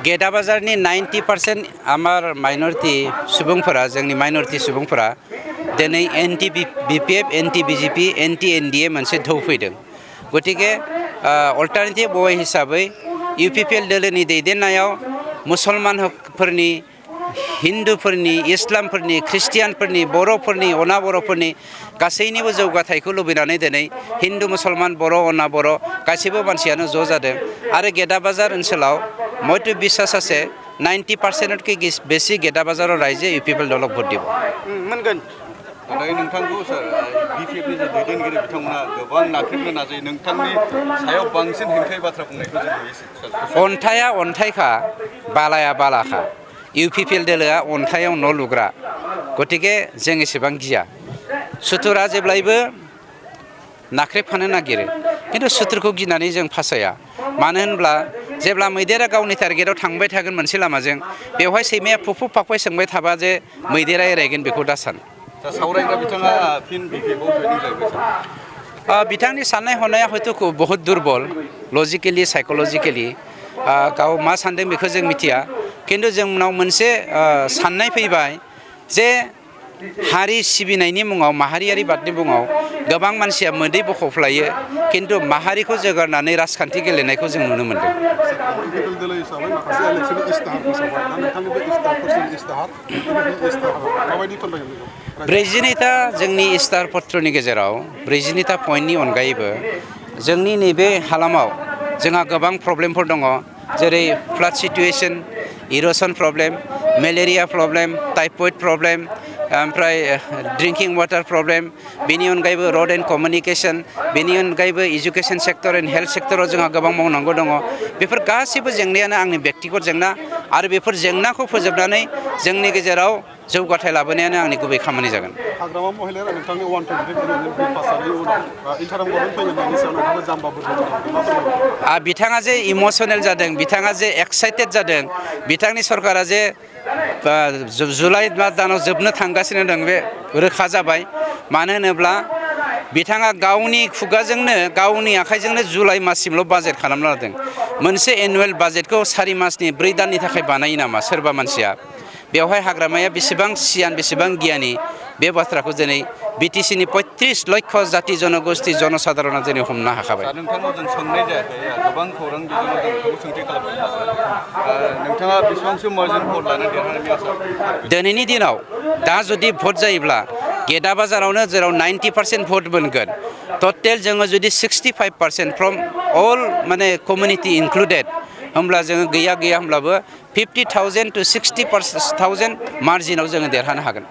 गेदा बाजारनि 90% आमार माइनरिटी सुबुंफोरा जोंनि माइनरिटी सुबुंफोरा दिनै anti BPF anti BJP anti NDA मोनसे धौ फैदों गतिके अल्टारनेटिभ वे हिसाबै इउपिपिएल दोलोनि दैदेननायाव मुसलमानफोरनि हिन्दुफोरनि इस्लामफोरनि ख्रिस्टियानफोरनि बर'फोरनि अना बर'फोरनि गासैनिबो जौगाथायखौ लुबैनानै दिनै हिन्दु मुसलमान बर' अना बर' गासैबो मानसियानो ज' जादों आरो गेदा बाजार ओनसोलाव मयथ' बिसास আছে 90%কে बेसि गेदा बाजाराव रायजो इउपिपिएल दलक भट দিব मोनगोन नाथाय नोंथांखौ सार बिपिएफनि जे दैदेनगिरि बिथांमोना गोबां नाख्रेबनो नाजायो नोंथांनि सायाव बांसिन हेंथायै बाथ्रा बुंनायखौ जों अन्थाया अन्थायखा बालाया बालाखा इउपिपिएल दोलोआ अन्थायाव न' लुग्रा गतिके जों एसेबां गिया सुथुरा जेब्लायबो नाख्रेबफानो नागिरो खिन्थु सुथुरखौ गिनानै जों फासाया मानो होनब्ला जेब्ला मैदेरा गावनि टारगेटआव थांबाय थागोन मोनसे लामाजों बेवहाय सैमाया फुफु फाखफाय सोंबाय थाबा जे मैदेरा एरायगोन बेखौ दा सान सावरायग्रा बिथाङा फिन बिपिएफआव जयनिं जाहैबाय बिथांनि साननाय हनाया हयथ' बहुत दुरबल लजिकेलि साइक'लजिकेलि गाव मा सानदों बेखौ जों मिथिया खिन्थु जोंनाव मोनसे साननाय फैबाय जे हारि सिबिनायनि मुङाव माहारियारि बादनि मुङाव गोबां मानसिया मोदै बख'फ्लायो खिन्थु माहारिखौ जोगारनानै राजखान्थि गेलेनायखौ जों नुनो मोनदों ब्रैजिनैथा जोंनि इस्तार पत्रनि गेजेराव 42 पइन्टनि अनगायैबो जोंनि नैबे हालामाव जोंहा गोबां प्रब्लेमफोर दङ जेरै flood situation erosion problem malaria problem typhoid problem ओमफ्राय ड्रिंकिं वाटार प्रब्लेम बेनि अनगायैबो रोड एन्ड कमिउनिकेशन बेनि अनगायैबो एजुकेशन सेक्टर एन्ड हेल्थ सेक्टराव जोंहा गोबां मावनांगौ दङ बेफोर गासैबो जेंनायानो आंनि बेक्तिगत जेंना आरो बेफोर जेंनाखौ फोजोबनानै जोंनि गेजेराव जौगाथाय लाबोनायानो आंनि गुबै खामानि जागोन हाग्रामा महिलाया नोंथांनि 123 पासनि उनाव इन्टाराम गभर्नमेन्ट फैनायनि सायाव नोंथाङा जाम्बा बिथाङा जे इमसनेल जादों बिथाङा जे एक्साइटेड जादों बिथांनि सरकारा जे जुलाइ दानाव जोबनो थांगासिनो दं बे रोखा जाबाय मानो होनोब्ला बिथाङा गावनि खुगाजोंनो गावनि आखाइजोंनो जुलाइ माससिमल' बाजेट खालामना लादों मोनसे एनुवेल बाजेटखौ 4 मासनि 4 दाननि थाखाय बानायो नामा सोरबा मानसिया बेवहाय हाग्रामाया बेसेबां सियान बेसेबां गियानि बे बाथ्राखौ दिनै बिटिसिनि 35 लक्ष जाति जनगोष्ठी जनसाधारणा दिनै हमनो हाखाबाय नोंथांनाव जों सोंनाय जायाखै गोबां खौरां बिजोङाव जों नोंथांखौ सोंथि खालामदों नोंथाङा बेसेबांसो मार्जिन भट लानो देरहानायनि आसा दिनैनि दिनाव दा जुदि भट जायोब्ला गेदा बाजारावनो जेराव 90% भट मोनगोन टटेल जोङो जुदि 65% फ्रम अल माने कमिउनिटि इनक्लुडेड होमब्ला जोङो गैया होमब्लाबो 50,000 to 60,000 मार्जिनाव जोङो देरहानो हागोन